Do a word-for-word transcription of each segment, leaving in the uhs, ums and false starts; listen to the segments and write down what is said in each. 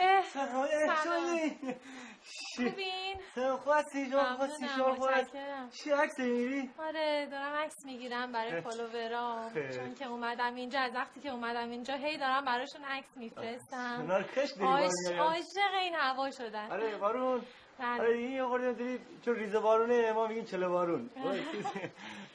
اه، سلام. سلام. خوبین؟ سلام، خوب هستی؟ شما خوب هستی؟ ممنونم، شما خوب هستی؟ متشکرم. چی عکس می‌گیری؟ آره، دارم عکس می‌گیرم برای فالوورام، چون که اومدم اینجا، از وقتی که اومدم اینجا هی دارم براشون عکس می‌فرستم. کنار کش داری. عاشق این هوا شدن. آره، بارون. بله. آره، این یه خورده اینطوری، چون ریزه بارونه، ما می‌گیم چله بارون. آره.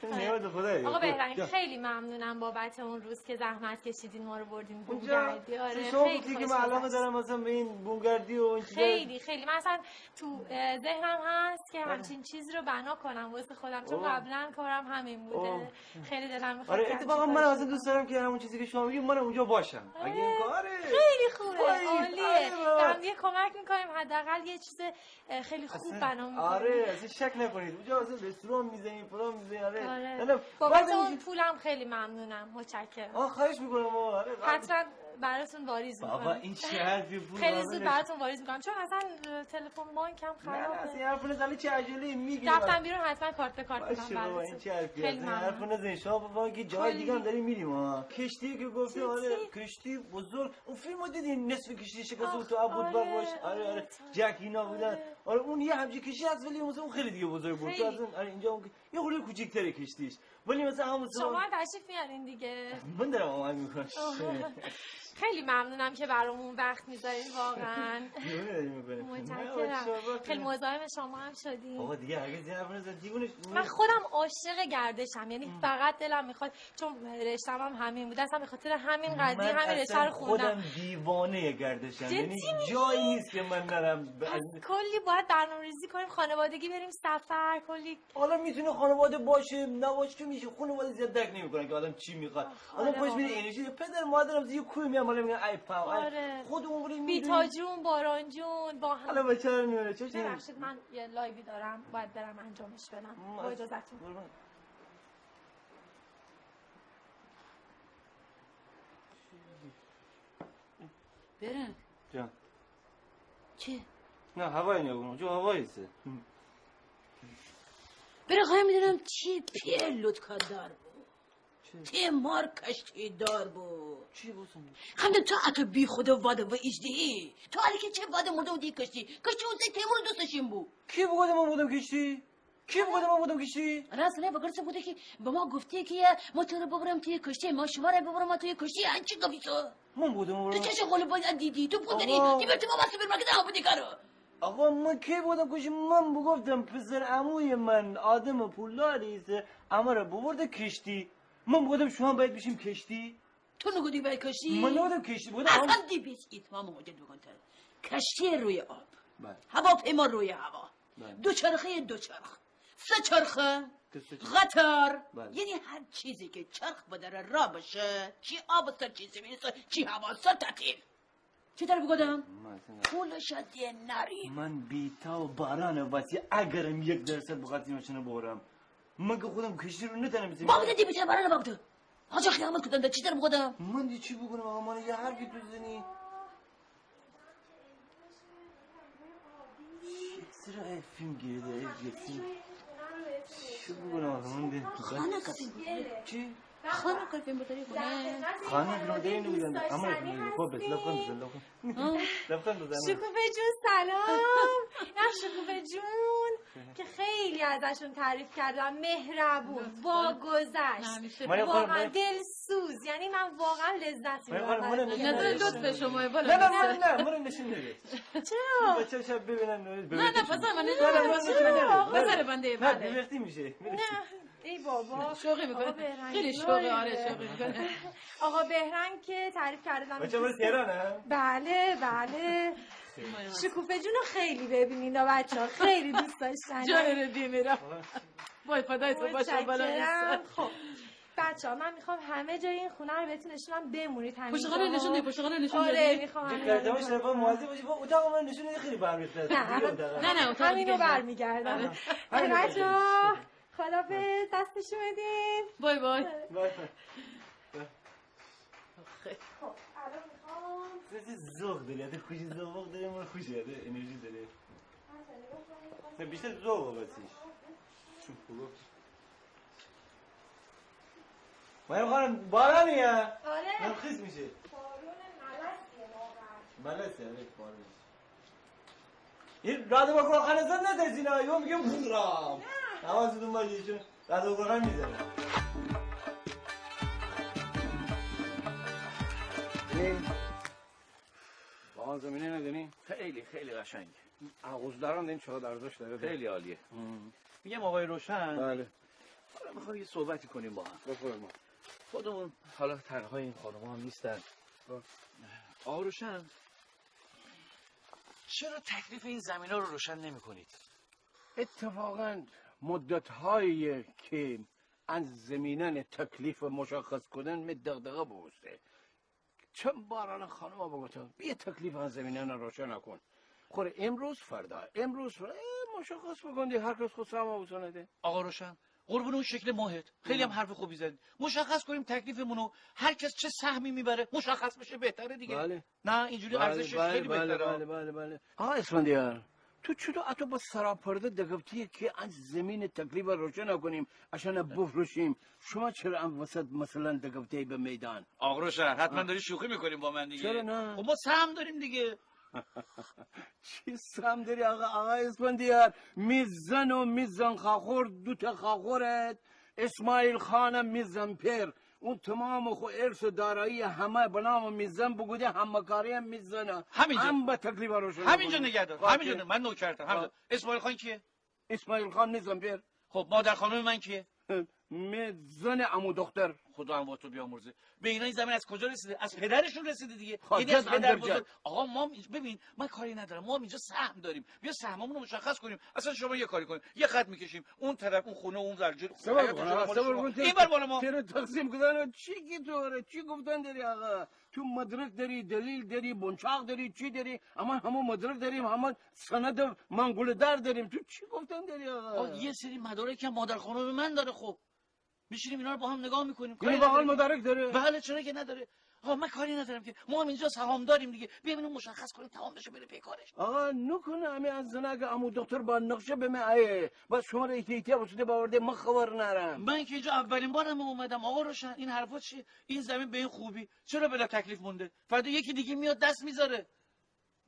نعمت خدایه. آقا بهرنگ، خیلی ممنونم بابت اون روز که زحمت کشیدین ما رو بردین بومگردی. آره، شما خیلی گفتی که من علاقه دارم مثلاً به این بومگردی و این چیزا. خیلی، خیلی. من اصلاً تو، اه، ذهنم هست که همچین چیزی رو بنا کنم واسه خودم، چون قبلاً کارم همین بوده. خیلی دلم می‌خواد. آره، اتفاقاً من اصلاً دوست دارم که همون چیزی که شما میگید، من اونجا باشم. اگه امکان، آره. خیلی خوبه، عالیه. به هم دیگه کمک می‌کنیم، حداقل یه چیز، اه، خیلی خوب بنا می‌کنیم. آره، اصلاً شک نکنید. اونجا اصلاً رستوران می‌زنیم، فلان می‌زنیم، آره. آره. بابت اون پولم خیلی ممنونم، متشکرم. آه، خواهش می‌کنم، آره. حتماً براتون واریز می‌کنم. بابا، این چه حرفی بود؟ خیلی زود براتون واریز می‌کنم، چون اصلاً تلفن بانکم خرابه. نه، نه، اصلاً این حرفو نزن، چی عجله‌ای؟ می‌گی. رفتم بیرون، حتماً کارت به کارت می‌کنم براتون. این چه حرفی هست؟ این حرفو نزن. شما با که جای دیگه هم داریم می‌ریم ها. کشتی که گفتی، آره، کشتی بزرگ. اون فیلمو دیدی، نصف کشتی شکسته بود، تو آب بود، برق باش. آره، آره. جک اینا بودن. آره، اون یه همچین کشتی هست، ولی مثلاً اون خیلی دیگه بزرگ بود. تو اصلاً، آره، اینجا اون یه خورده کوچیک‌تره کشتیش. ولی مثلاً همون سال شما هم تشریف میارین دیگه. من دارم آماده می‌کنم. خیلی ممنونم که برامون وقت می‌ذارین واقعاً. دیوونه داری می‌کنی. متشکرم. خیلی مزاحم شما هم شدیم. بابا دیگه هرگز دیگه حرف نزن، دیوونه. من خودم عاشق گردشم، یعنی فقط دلم می‌خواد، چون رشته‌م هم همین بود، اصلاً به خاطر همین قضیه همین رشته رو خوندم. من اصلاً خودم دیوانهٔ گردشم، یعنی جایی نیست که من نرم. پس کلی باید برنامه‌ریزی کنیم، خانوادگی بریم سفر، کلی حالا می‌تونه خانواده باشه، نباشه که می‌شه. خانواده زیاد درک نمی‌کنن که آدم چی می‌خواد. آدم خودش می‌ره انرژی. پدر مادرم زیر کوه میان بالا می‌گن ای پاو، ای. آره. خود عمری می‌دونی. بیتا جون، باران جون، با هم. حالا بچه‌ها رو نمی‌ره. چه چه؟ ببخشید، من یه لایوی دارم، باید برم انجامش بدم. با اجازه‌تون. قربان. برم. جان. چی؟ نه، هوایی نگم، جو هوایی سه. برم خواهی می‌دونم چی پیر لطکا دار بو. چی؟ تی مار کشتی دار بو. چی بوسن؟ خواهی می‌دونم تو اکه بی خدا واده و ایجدهی. تو حالی که چه واده مردم دی کشتی. کشتی اون تی تیمور دوستشین بو. کی بگوده من مردم کشتی؟ کی بگوده من بودم کشتی؟ راست نه، وگرسه بوده کی به ما گفتی کی ما تو ره ببرم توی کشتی، ما شما ره ببرم توی کشتی، هنچی گفتی تو. من بودم ببرم؟ تو چشم خو ره دیدی، تو پول داری، آقا. تی بر تو بابا سوپرمارکت آب دیگه رو. آقا من کی بودم کشتی؟ من بگفتم پسر عموی من آدم پولداری ایسه، امه ره ببرده کشتی. من بگفتم شما باید بشیم کشتی. تو نگودی باید کشتی؟ من نگفتم کشتی، بودم اصلاً دی بیس اتمام حجت بکن تر. کشتی روی آب. بله. هواپیما روی هوا. بله. دوچرخهٔ دوچرخ. سه چرخه. قطار. بله. یعنی هر چیزی که چرخ بداره را بشه، چی آب سر، چی زمین سر، چی هوا سر، تعطیل. چی تر بگودم؟ پولش ده ناری. من بیتا و باران واسی اگرم یک درصد بخواستیم اشنه بورم. من که خودم کشتی رو نتانم بسیم. بابا دی بیتا باران بابا. حاجی قیامت کودن ده چی تر بگودم؟ من دی چی بگودم آقا؟ من یه حرفی تو زنی. چرا ای فیلم گیره ده، ای فیلم؟ چی بگودم آقا؟ من دی خانه کفیم. چی؟ خانه کفیم بوداری خونه. خانه کفیم بوداری نمی‌دونم. اما خب، بس لبخند بزن، لبخند. لبخند بزن. شکوفه جون سلام. نه، شکوفه جون که خیلی ازشون تعریف کردم، مهربون، واگذشت، واقعاً دلسوز. یعنی من واقعاً لذت می‌برم. نه، لطف شما. نه، نه، نه، نه، منو نشون نده. چرا؟ بچه‌ها شاید ببینن. نه، نه، پس من نشون نده. پس بنده. نه، بی‌وقتی می‌شه. نه. ای بابا. شوخی می‌کنه. خیلی شوخی، آره، شوخی می‌کنه. آقا بهرنگ که تعریف کرده بودم. بچه‌ها، مال تهرانه؟ بله، بله. شکوفه جون رو خیلی ببینین بچه‌ها، خیلی دوست داشتنی. جان رو بیمیرم. وای، فدای تو باشم، بلا نیست. خب بچه‌ها، من می‌خوام همه جای این خونه رو بهتون نشون بدم، بمونید همینجا. پشت خانه نشون دهی، پشت خانه نشون دهی. آره، می‌خوام همینجا. اتاق ما مواظب باشی، با اتاق ما نشون دهی، خیلی برمی‌خوره. نه، همینو برمی‌گردم. آره، بچه‌ها. خداحافظ، دست شما دیم. بای بای. بای. خب، الان می‌خوام. زیادی ذوق داری، اده خوشی ذوق داری، من خوشی، اده انرژی داری. نه، بیشتر ذوق بسیش. چون خوبه. مریم خانم، بارانه یا؟ آره. نم خیس میشه. بارون ملسیه واقعاً. ملسیه، آره، بارون. این رادو بکن خانه زن نترسین ها، یو میگم بودرام. نه. حواستون باشه، چون رادو بکن خانه می‌زنه. این. با آن زمینه نداری؟ خیلی، خیلی قشنگه. آغوزداران این چقدر ارزش داره. خیلی عالیه. مم. می‌گم آقای روشن. بله. حالا می‌خوام یه صحبتی کنیم با هم. بفرما. خودمون حالا تنها، این خانم‌ها هم نیستن. خب. آقای روشن، چرا تکلیف این زمینا رو روشن نمی‌کنید؟ اتفاقاً مدت‌هایی که ان زمینان تکلیف مشخص کودن می دغدغه بوسته. چند بار ان خانما بگفتم، بیا تکلیف ان زمینان روشن کن. خوره امروز فردا، امروز فردا، اه، مشخص بکن دی، هر کس خو سهم بوسونه ده. آقا روشن، قربون اون شکل ماهت. خیلی هم حرف خوبی زدی. مشخص کنیم تکلیفمونو، هر کس چه سهمی می‌بره، مشخص بشه بهتره دیگه. بله. نه، اینجوری بله، ارزشش بله، خیلی بله، بهتره. بله، بله، بله. آقا اسفندیار، تو چطور اتو با سراپرده دگفتی که ان زمین تکلیف روشن کنیم، اشان بفروشیم؟ شما چرا ان وسط مثلاً دگفتی به میدان؟ آقا روشن، حتماً داری شوخی می‌کنیم با من دیگه. چرا نه؟ خب ما سهم داریم دیگه. چی سهم داری آقا، آقا اسفندیار؟ می زن و می زن خاخور، دو تا خاخورت، اسماعیل خانم می زن پئر، اون تمام خو ارث و دارایی همه به نام می زن بوگوده، همه‌کاری هم می زنه. همینجا. هم به تکلیف روشن همینجا نگه دار. خب، همینجا که نگه. من نوکرتم. همینجا. خب. اسماعیل خان کیه؟ اسماعیل خان می زن پئر. خب، مادر خانم من کیه؟ می زن عمو دختر. خدا هم با تو بیامرزه. به اینا این زمین از کجا رسیده؟ از پدرشون رسیده دیگه. خب، یعنی از پدر بزرگ. آقا ما هم اینج-، ببین، من کاری ندارم، ما هم اینجا سهم داریم. بیا سهممون رو مشخص کنیم. اصلاً شما یه کاری کنیم، یه خط می‌کشیم، اون طرف اون خونه، اون ور جلو، صبر کن، صبر کن. این ور مال ما. تره تقسیم کودن چی کی تو ره؟ چی گفتن داری آقا؟ تو مدرک داری، دلیل داری، بنچاق داری، چی داری؟ اما همه مدرک داریم، همه سند منقوله‌دار داریم. تو چی گفتن داری آقا؟ آقا، یه سری مدارک هم مادر خانم من داره. خب، می‌شینیم اینا رو با هم نگاه می‌کنیم. کاری نداره. مدارک داره؟ بله، چرا که نداره؟ آقا، من کاری ندارم که، ما هم اینجا سهام داریم دیگه. بیا اینو مشخص کنیم، تمام بشه، بره پی کارش. آقا، نکنه همین از زنگ عمو دختر با نقشه به من آیه. بس شما رو ایتی ایتی بسوده باورده، من خبر نرم. من که اینجا اولین بارم اومدم. آقا روشن، این حرفا چیه؟ این زمین به این خوبی چرا بلا تکلیف مونده؟ فردا یکی دیگه میاد دست میذاره.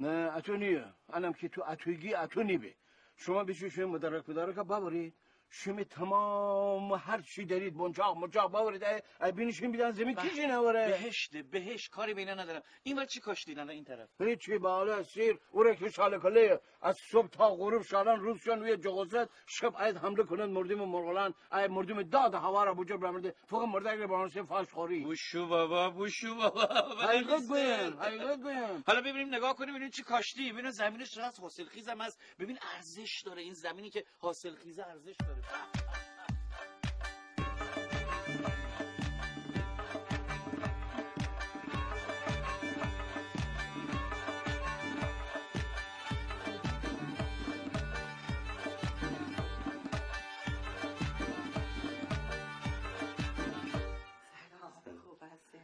نه، اتو نیه. انم که تو اتوگی اتو نیبه. شما بیشی شیمی مدارک پدارکا باورید. شیمی تمام هر چی دارید، بنچاق منچاق باورید. ای، ای بینیشین بیدن زمین به-، کیشی نوره. بهشته، بهشت، کاری به اینا ندارم. این ور چی کاشتین الان این طرف؟ هیچی، باله سیر، اوره که شاله کله. از صبح تا غروب شالان روز شون وی جغوزد، شب آید حمله کند مردم مرغلان، آید مردم داد هوا را بجور برمرده، فقط مردک ره بانسته فاش خوری. بوشو بابا، بوشو بابا. حقیقت گویم، حقیقت گویم. حالا ببینیم، نگاه کنیم، ببینیم چی کاشتی، ببینیم زمینش چقدر حاصل خیزم هست، ببین ارزش داره، این زمینی که حاصل خیزه ارزش داره. سلام، خوب هستین؟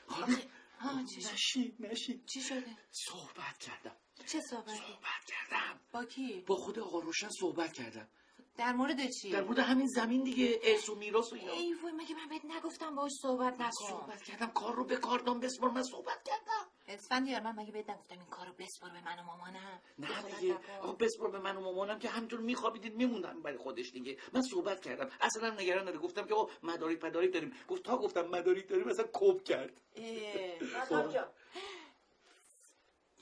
خانم، آه، چی شد؟ نشین، نشین. چی شده؟ صحبت کردم. چه صحبتی؟ صحبت کردم. با کی؟ با خود آقا روشن صحبت کردم. در مورد چی؟ در مورد همین زمین دیگه، ارث و میراث و اینا. ای وای، مگه من بهت نگفتم باهاش صحبت نکن؟ صحبت کردم، کار رو به کاردان بسپار، من صحبت کردم. اسفندیار، من مگه بهت نگفتم این کارو بسپار به من و مامانم؟ نه دیگه. آقا، بسپار به من و مامانم که همینطور می‌خوابیدین میموندن برای خودش دیگه. من صحبت کردم، اصلاً نگران نده. گفتم که آقا مدارک پدارک داریم. گفت تا گفتم مدارک داریم اصلاً کپ کرد. اه. آقا جان.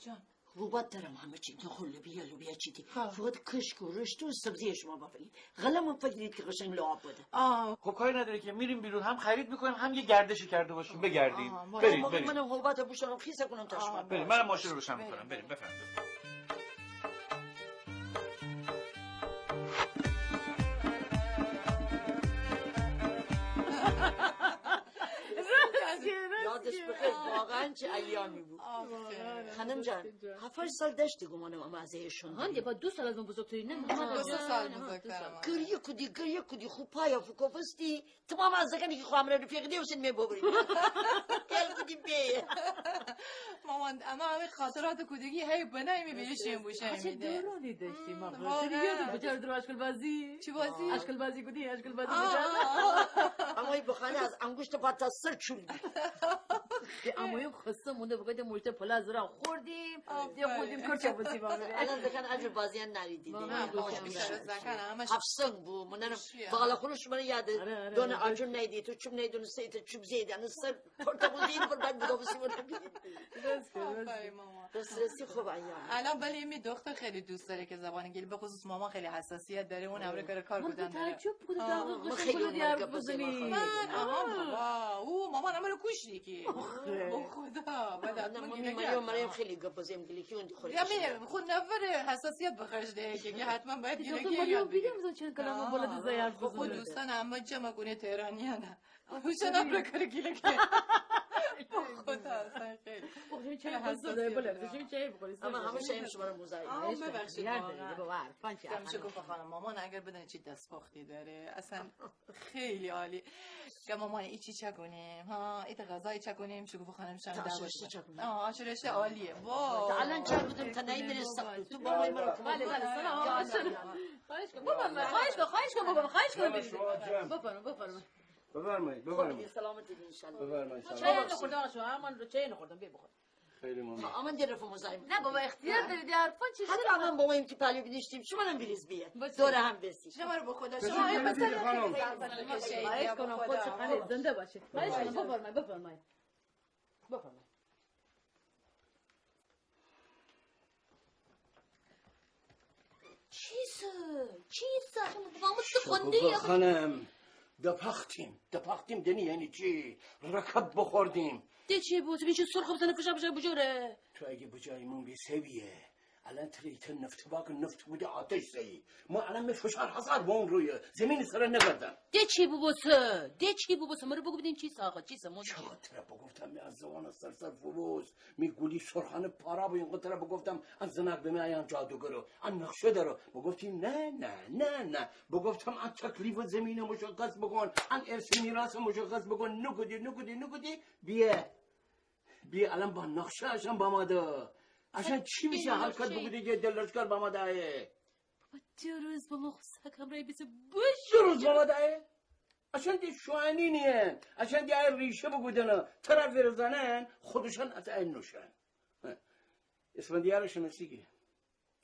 جان. روبات دارم همه چی. نخود، لوبیا، لوبیا چی دی. ها. فقط کشک و رشته و سبزی شما بفرید. قلمم فگیرید که قشنگ لعاب بده. آه. خب کاری نداره که، می‌ریم بیرون، هم خرید می‌کنیم، هم یه گردشی کرده باشیم، بگردیم. آه، بریم، بریم. منم هوبت بوشورم، خیس کنم تا شما. بریم، منم ماشین رو روشن می‌کنم. بریم، بفرمایید. یادش بخیر، واقعاً چه ایامی بود. آفرین. خانم جان، هفت سال داشتی گمانم اما از ایشون. هان، ده با دو سال از من بزرگتری، نه؟ دو سال بزرگترم. گریه کودی، گریه کودی، خو پایا فوکوفستی. تمام از زنانی که خو همرا رفیق دیوسن می ببری. گل کودی بی. مامان، اما همه خاطرات کودکی هی بنای می بیشیم بوشیم. چه دورانی داشتیم ما. واقعاً. یاد بجار در اشکل بازی. چی بازی؟ اشکل بازی کودی، اشکل بازی بجار. اما این بخانه از انگشت پا تا سر چول بی. اما این خسته مونده بگه ده مشته پلا زرا خوردیم. ده خودیم کرچه بازی بامره. الان زکان اجور بازیان ناریدی. هفت سنگ بو، منم بالا خونش من یاده. دونه آجون نیدی، تو چوب نیدونه سیت چوب زیدی، انه سر پرتقال زیدی، پر بعد بگو بسی منم بیدی. آفرین ماما. دسترسی خوب ایام. الان ولی می دختر خیلی دوست داره که زبان گیل، به خصوص ماما خیلی حساسیت داره، اون امره کار کودن داره. تعجب کودم. من خیلی اون دیار بزنی. من، آها، بابا، او ماما امره کوشتی کی. به خدا، بعد حتما گیلکی. مریم خیلی گپ بزنیم گیلکی اون خوری. خود نفر حساسیت بخش ده که حتما باید گیلکی یاد بگیری. بیدم چند کلمه بلد زیار بزنی. خود دوستان اما جمع کنه تهرانیانه. اوشان امره کار گیلکی. خدا، اصلاً خیلی. خب، چای بزرگ داره، بله، چای بخوری. اما همه چای شما رو مزاحم. آه، ببخشید، واقعاً. ببخشید. خانم، مامان اگر بدن چی دستپختی داره، اصلاً خیلی عالی. که مامان، ای چی چه کنیم؟ ها، ای غذای چه کنیم؟ شکوفه خانم شان دعوت چه کنیم؟ آه، آش رشته عالیه. وای. تا الان چه بودم، تا نمی‌رسم. تو بابای مرا کمک کن. بله، بله، سلام. خواهش کنم. بفرمایید، خواهش کنم، خواهش کنم، بفرمایید. بفرمایید، بفرمایید. سلامت بید انشالله. بفرمایید، سلام. چای نخوردم آقا شما، من رو چای نخوردم، بیا بخور. خیلی ممنون. اما ده رفع مزاحم. نه بابا، اختیار دارید، حرفا چی شد؟ حتی من بابایم که پهلو بینیشتیم، شما هم بیریز بیه. دور هم بسی. شما رو به خدا، شما هم بسید. خانم. خواهش کنم، خود خانه زنده باشید. خواهش کنم، بفرمایید، بفرمایید. بفرمایید. چیسه؟ چیسه؟ شما خانم، دپختیم. دپختیم دنی یعنی چی؟ رکب بخوردیم. ده چی بو؟ بین چی سرخ بزنه، فشار فشار بجوره. تو اگه بجای من بی سویه. الان تره ایتا نفت باک نفت بوده آتش زه‌یی. ما الان می فشار هزار بون رویه. زمین سره نگردم. ده چی بوبوسه؟ ده چی بوبوسه؟ مره بگو بدین چیسه آقا، چیسه؟ چقدر تره بگفتم می از زبان سر سر فوبوس. می گولی سرخانه پارا بو، اینقدر تره بگفتم ان زناک به می ایان جادوگره، ان نقشه داره. بگفتی نه، نه، نه، نه. بگفتم ان تکلیف زمین مشخص بکن، ان ارث میراث مشخص بکن. نکودی، نکودی، نکودی. بیه. بیه الان با نقشه اشان باماده. اشان چی میشه حرکت بکودی که دلشکر باماده ایه؟ بابا، دو روز با مخ سکم رای بیسه بوش. دو روز باماده ایه؟ اشان ده شوانی نیه. اشان ده ریشه بگودنه. طرف ورزنن، خودشان از این نوشن. اسفندیار شناسی که؟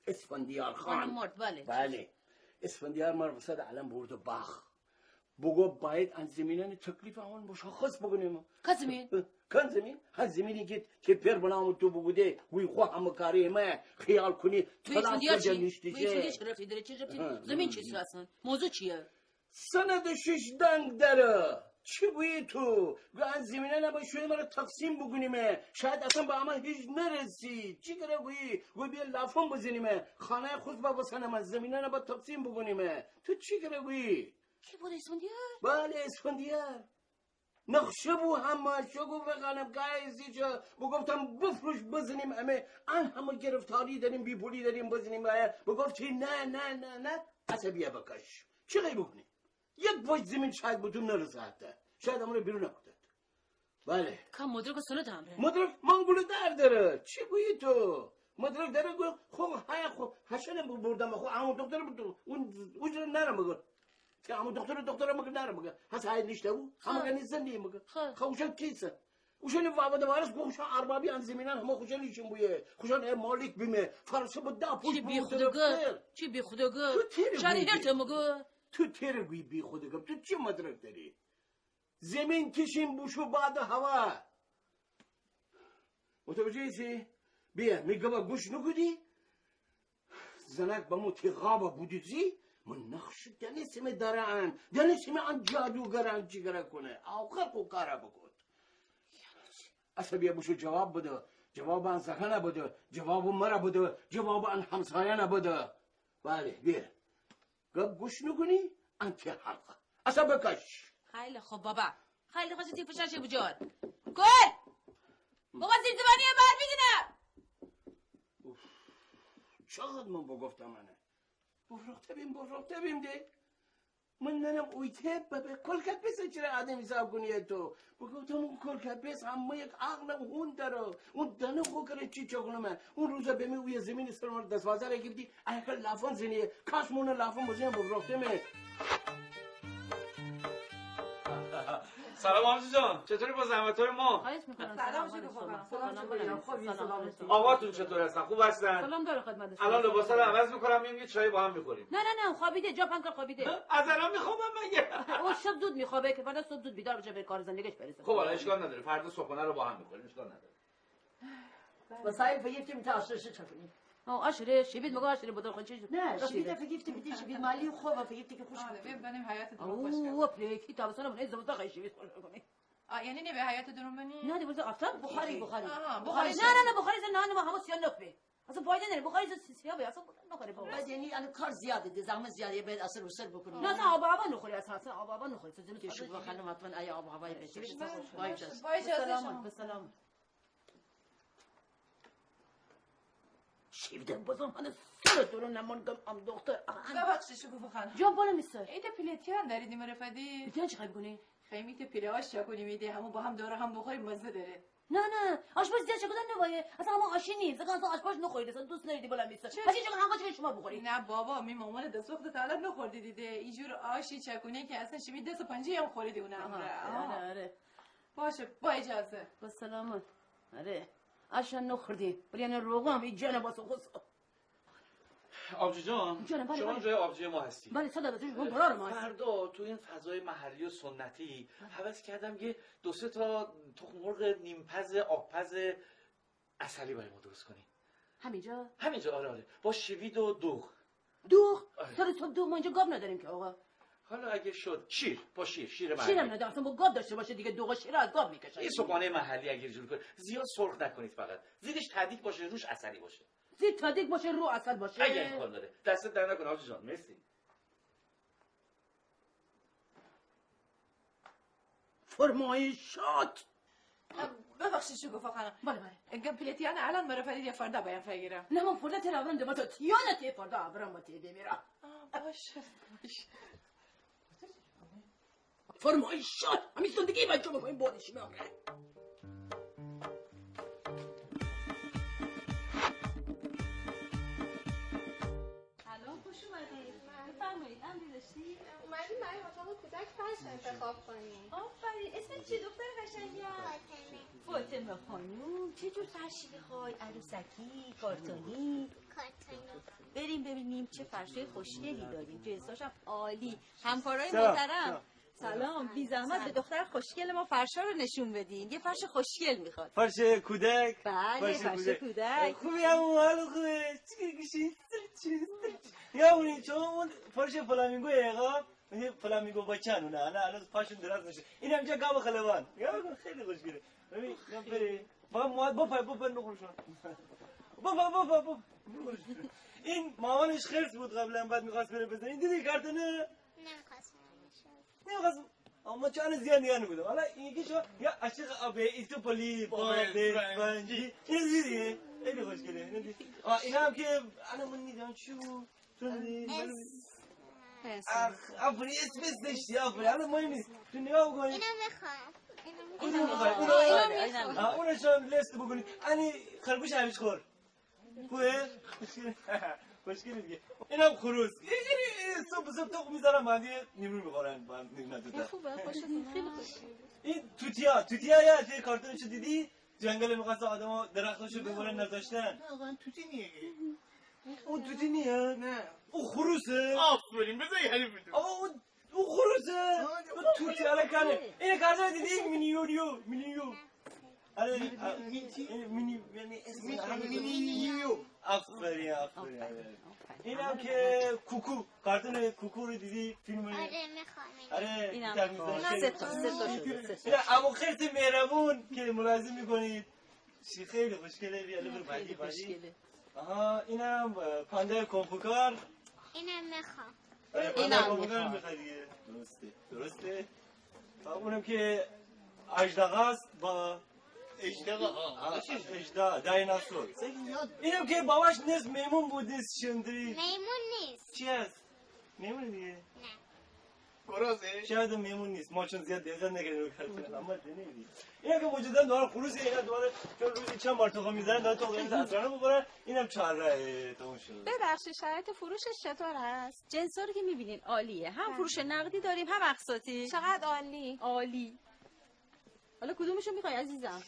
اسفندیار خان. خانم مرد، بله. بله. اسفندیار مار وسط عالم برده باخ. بگو باید ان زمینان تکلیف اون مشخص بکنیم. کدام زمین؟ کدام زمین؟ هه زمینی که، که پئر بنام تو بگوده، وی خو همکاری ما خیال کنی، تو اسفندیار چی؟ تو اسفندیار چه ربطی داره؟ چه ربطی؟ زمین چیسه اصلاً؟ موضوع چیه؟ سند شش دنگ داره. چی گویی تو؟ گو ان زمینه نبا شوی مره تقسیم بکنیمه. شاید اصلاً به اما هیچ نرسی. چی کره گویی؟ گو بیا لافون بزنیمه. خانه خوز با بسنمه. زمینه نبا تقسیم بکنیمه. تو چی کره گویی؟ کی بوده، اسفندیار؟ بله، اسفندیار. نقشه بو همه، شو گو بخانم گای زیجه. بگفتم بفروش بزنیم همه. ان همه گرفتاری داریم، بی‌پولی داریم، بزنیم. بگفتی نه، نه، نه، نه. اصلاً بیا بکش. چی خواهی بکنی؟ یک پاش زمین شاید به تو نرسه حتی. شاید امره بیرون نکودد. بله. کم مدرک و سند همره. مدرک منقول در داره. چی گویی تو؟ مدرک داره گو، خو، های خو، هشنه بردم خو، عمو دختر بود تو. اون، اون جور نره مگه. که عمو دختر، دختر مگه نره مگه. هس های نیشته بو؟ خب. همه گنی زندگی مگه. خب. خب، اوشان کیسه؟ اوشان وابده وارث گو، اوشان اربابی ان زمینان همه خوشان ایشون بویه. خوشان ای مالک بیمه. فرسه به ده پوش چی بی خودگه؟ چی بی خودگه؟ تو تیره شاری گویی هرته مگه؟ تو تیره گویی بی خودگه. تو چی مدرک داری؟ زمین کشیم بوشو بعد هوا. متوجه ایسی؟ بیا، می گبا گوش نکودی؟ زنک با مو تی غابا بودیزی، من نقش دنیسیمه دارن، دنیسیمه ان جادوگرن چی گره کنه. آخر خو کارا بکود. اصلاً بیا بوشو جواب بده، جواب ان زکانه بده، جواب مره بده، جواب ان همسایانه بده. بله، بیا. گب گوش نکنی، انتی حلقه. اصلاً بکش. خیلی خوب بابا. خیلی خوب، تی فشار شه بجار. گل! بابا زیر زبانی بر بیدینه. چقدر من بگفتم انه؟ بفروخته بیم، بفروخته بیم ده. من ننم اویته ببه کلکت بسه چره آدم حساب کنی تو؟ بگفتم اون کلکت بس همه یک عقل هون داره. اون دانه خو کره چی چکنمه؟ اون روزا به می اوی زمین سر مر دست بازار گیفتی، اکل لافان زنی، کاش مونه لافان بزنم بفروخته می. سلام آبجی جان، چطوری با زحمت‌های ما؟ خواهش می‌کنم. سلام، سلام، شکر خدا. سلام، سلام، سلام، سلام. آقاتون چطور هستن؟ خوب هستن؟ سلام داره خدمت شما. الان لباسا رو عوض می‌کنم، می‌ایم یه چایی با هم می‌خوریم. نه، نه، نه، خوابیده، جا پهن کار خوابیده. ها؟ از الان می‌خوابم مگه؟ او شب زود می‌خوابه که فردا صبح زود بیدار بشه بره کار زندگیش برسه. خب، حالا اشکال نداره، فردا صبحانه رو با هم می‌خوریم، اشکال نداره. وسایل فگیفتیم تا آشرشه چکنیم. آه، آشره، شیوید مگه آشره بدار خون چیز؟ نه، شیوید فگیفته بیدی، شیوید مالی خوبه، فگیفته که خوش. آره، بیا بنیم حیاط درون خوش کنیم. او، پلیکی تابستان من زمستان خیلی شیوید خوش کنی. آه، یعنی نه به حیاط درون بنی؟ نه، دی بوده آفتاب بخاری، بخاری. آها، بخاری. نه، نه، نه، بخاری زن نه، نه، همه سیاه نخ به. اصلاً فایده نره، بخاری زن سیاه به، اصلاً نخوره بابا. بعد یعنی الان کار زیاده، دی زحمت زیاده، باید اثر و سر بکنی. نه، اصلاً آب و هوا نخوره، اصلاً، اصلاً آب و هوا نخوره. که شکر خانم حتماً ای آب و هوای بهتری. با اجازه. با اجازه. به سلامت، به سلامت. شیفته بازم هنه سر درون نمانگم ام دختر. ببخشید شکوفه خانم. جان، بله می سر. ایتا پیلتیان داریدی مره فدی؟ پیلتیان چی خواهی بکنی؟ خوایم ایتا پیله آش چاکونیم، ایتا همه با هم دور هم بخوریم، مزه داره. نه، نه، آشپز زیاد چاکودن نبایه. اصلاً اما آشی نیم. زکان اصلاً آشپز نخوریدی، اصلاً دوست نداریدی، بلا می سر. چه؟ آشی چاکون همه چی شما بخوری. نه بابا، می مامان دست‌پخته تا حالا نخوردیدی ده. اینجور آشی چاکونه که اصلاً شیمی دست و پنجه هم خوریدی اونه امره. آها، آره، آره. باشه، با اجازه. با سلامت. آره. آشا نخوردی. ولی انه روغن هم ای جان باس و خصو. آبجی جان، جانم، بله، شما بله. جای آبجی ما هستی. بله، صد درصد، شما برار ما هستی. فردا تو این فضای محلی و سنتی، بله. هوس کردم یه دو سه تا تخم مرغ نیم‌پز، آب‌پز، عسلی برای ما درست کنی. همینجا؟ همینجا، آره، آره. با شوید و دوغ. دوغ؟ آره. سر صبح دوغ ما اینجا گاو نداریم که آقا. حالا اگه شد، شیر، با شیر، شیر محلی. شیرم ندارم، اصلاً با گاو داشته باشه دیگه، دوغ و شیر از گاو می‌کشه. یه صبحانهٔ محلی اگه جور کنید، زیاد سرخ نکنید فقط. زیرش ته‌دیگ باشه، روش عسلی باشه. زیر ته‌دیگ باشه، رو عسل باشه. اگه امکان داره. دستت درد نکنه، حاجی جان. مرسی. فرمایشات. ببخشید شکوفه خانم. بله، بله. انگم پیلتیان الان مره فدید یا فردا بایم فگیرم؟ نه، من فردا تره آورم ده، من تا تیانه تی فردا آورم و تی بمیرم. آه، باشه، باشه. فرمایشات. همین زندگی بچه بکنیم، بودی شیمی امره. سلام، خوش اومدید. بفرمایید، امری داشتید؟ اومدیم برای اتاق کودک فرش انتخاب کنیم. آفرین، اسم چیه دختر قشنگم؟ فاطمه. فاطمه خانم، چه جور فرشی می‌خوای؟ عروسکی، کارتونی؟ کارتونی. بریم ببینیم چه فرشای خوشگلی داریم، جنساشم عالی. همکارای محترم. سلام، سلام. سلام. بی زحمت به دختر خوشگل ما فرشا رو نشون بدین. یه فرش خوشگل می‌خواد. فرش کودک؟ بله، فرش کودک. خوبی عمو، حال خوبه؟ چی گوشی؟ یا اونی چون اون فرش فلامینگو ایقا، یه فلامینگو بچه‌ن اونه. الان، الان پاشون دراز نشه. اینم جا گاو خلبان. یا خیلی خوشگله. ببین، یا بری. فقط مواد بپای، بپای نخورشون. بپای، بپای، بپای. این مامانش خرس بود قبلاً، بعد می‌خواست بره بزنه. این دیدی کارتونه؟ نمی‌خواست بره. نمی‌خواست. اما چند زیاد نگاه نمی‌کنم. حالا اینکه شما یا عاشق آب ایتوپولی، باب اسفنجی. اینو دیدی؟ خیلی خوشگله. اینو دیدی؟ آه، اینا هم که الان من نمی‌دونم چی بود. تو دیدی؟ آخ، آفرین، اسم، اسم داشتی، آفرین. الان مهم نیست. تو نگاه بکن. اینو می‌خوام. اینو کدوم می‌خوای؟ اونو؟ آه، اونو شما لیست بکنید. انی خرگوش همیش‌خوار. خوبه؟ خوشگله دیگه. اینم خروس. یه، یه، یه، صبح، صبح تخم می‌ذارن، بعد یه نیمرو می‌خورن، با هم نیم نتوتن. خوبه، خوشتون خیلی خوشگله. این توتیا، توتیا یا توی کارتونشو دیدی؟ جنگل می‌خواست آدما درختاشو ببرن، نذاشتن. نه، واقعاً توتی نیه که. اون توتی نیه؟ نه. اون خروسه؟ آفرین، بذار یه حرف بزنم. آقا، اون اون خروسه. آه، اون توتی الان کنه. اینه کارتون دیدی؟ مینیونیو، مینیونیو. آره، مینی، آه، مینی چی؟ مینی، یعنی اسم مینی، مینیونیو. آفرین، آفرین، آفرین. اینم که کوکو، کارتون کوکو رو دیدی؟ فیلم رو؟ آره، می‌خوام اینو. آره، اینم. سه تا، سه تا شده، سه تا. اینم عمو خرس مهربون که ملاحظه می‌کنید. چی خیلی خوشگله، بیا، بیا، برو بعدی، خیلی بعدی. خوشگله. آها، اینم، اه، پاندای کنفوکار. اینم می‌خوام. آره، اینم پاندای کنفوکار می‌خوام. می‌خوای دیگه. درسته، درسته. و اونم که اژدهاست با اژدها، ها. اژدها، دایناسور. اینم که باباش نیست، میمون بود، نیست، شندری. میمون نیست. چی هست؟ میمون دیگه. نه. گرازه؟ شاید میمون نیست. ما چون زیاد دقت نکردیم. اما دنیدی. اینا که موجودن دارن خروس، اینا دارن چون روزی چند بار تخم می‌زنن، دارن تخم می‌زنن. اصلاً ببرن، اینم چهار راه تموم شد. ببخشید، شرایط فروشش چطور هست؟ جنسا رو که می‌بینین عالیه. هم فروش نقدی داریم، هم اقساطی. چقدر عالی؟ عالی. حالا کدومشو می‌خوای عزیزم؟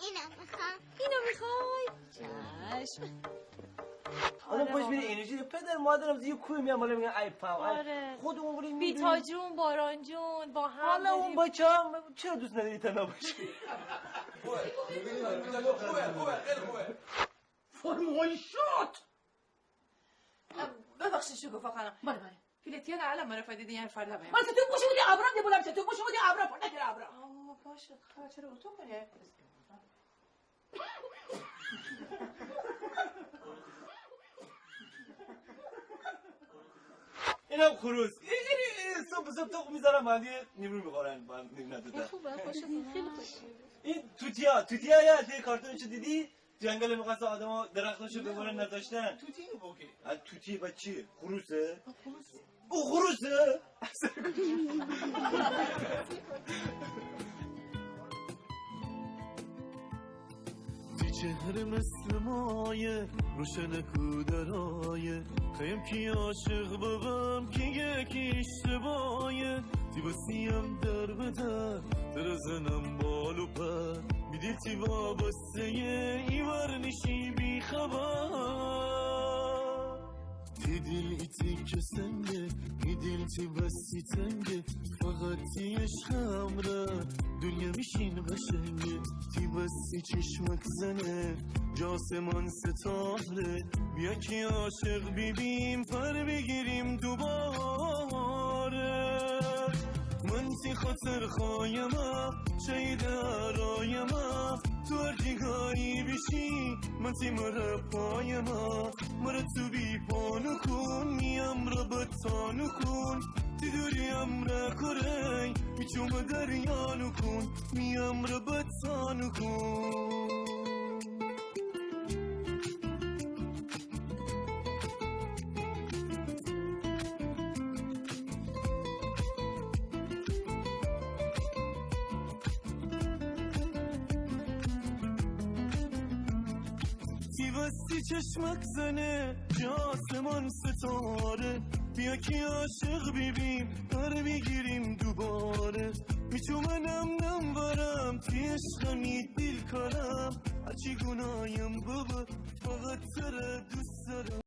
اینو می‌خوام. اینو می‌خوای؟ چشم. آدم باش میره انرژی داره. پدر مادرم زیر کوه میان بالا میگن ای پاو، ای. آره. خودمون بریم بیتا جون، باران جون، با هم حالا اون بریم. بچه هم چرا دوست نداری تنها باشی؟ خوبه، خوبه، خیلی خوبه. فرمایشات. ببخشید شکوفا خانم. بله، بله. پیلتی‌ها الان مرا فدیدی، یعنی فردا بیان. من تو پوشو بودی ابرم دی بلند شد. تو پوشو بودی ابرم، فردا کرا ابرم. آه، باشه. خب، چرا اتو کنی؟ اینم خروس. ای، ای، ای، صبح، صبح تخم می‌ذارن، بعد نیمرو می‌خورن، بعد نیم ندودن. خوبه، خوشم میاد. خیلی خوبه. این توتیا، توتیا یا تی کارتونشو دیدی؟ جنگل می‌خواست آدما درختاشو ببرن، نذاشتن. توتی بو که. آ، توتی با چی؟ خروسه؟ آ، خروسه. او خروسه؟ تی چهره مثل مایه، روشن کودرایه. خیم کی عاشق ببم، کی گه کی اشتباهه. تی وسیم در به در، تره زنم بال و پر. می دیل تی وابسته‌یه، ایوار نیشی بی‌خبر. تی دیل ای تیکه سنگه، می دیل تی وسی تنگه. فقط تی عشق امرا دنیا می‌شین قشنگه. تی وسی چشمک زنه، جا آسمان ستاره. بیا کی عاشق بیبیم، پر بیگیریم دوباره. من تی خاطر خایمه، شهید رایمه. تو هر جیگایی بیشی، من تی مره پایمه. مره تو بی پانو کن، می امرا بتانو کن. تی دوری امرا کره، می چومه دریا نوکون، می امرا بتانو کن. تی وسی چشمک زنه، جا آسمان ستاره. بیا کی عاشق بیبیم، پر بیگیریم دوباره. می چومه نم نم ورم، تی عشق می دیل کارم. هرچی گونایم ببه، فقط تره دوست دارم.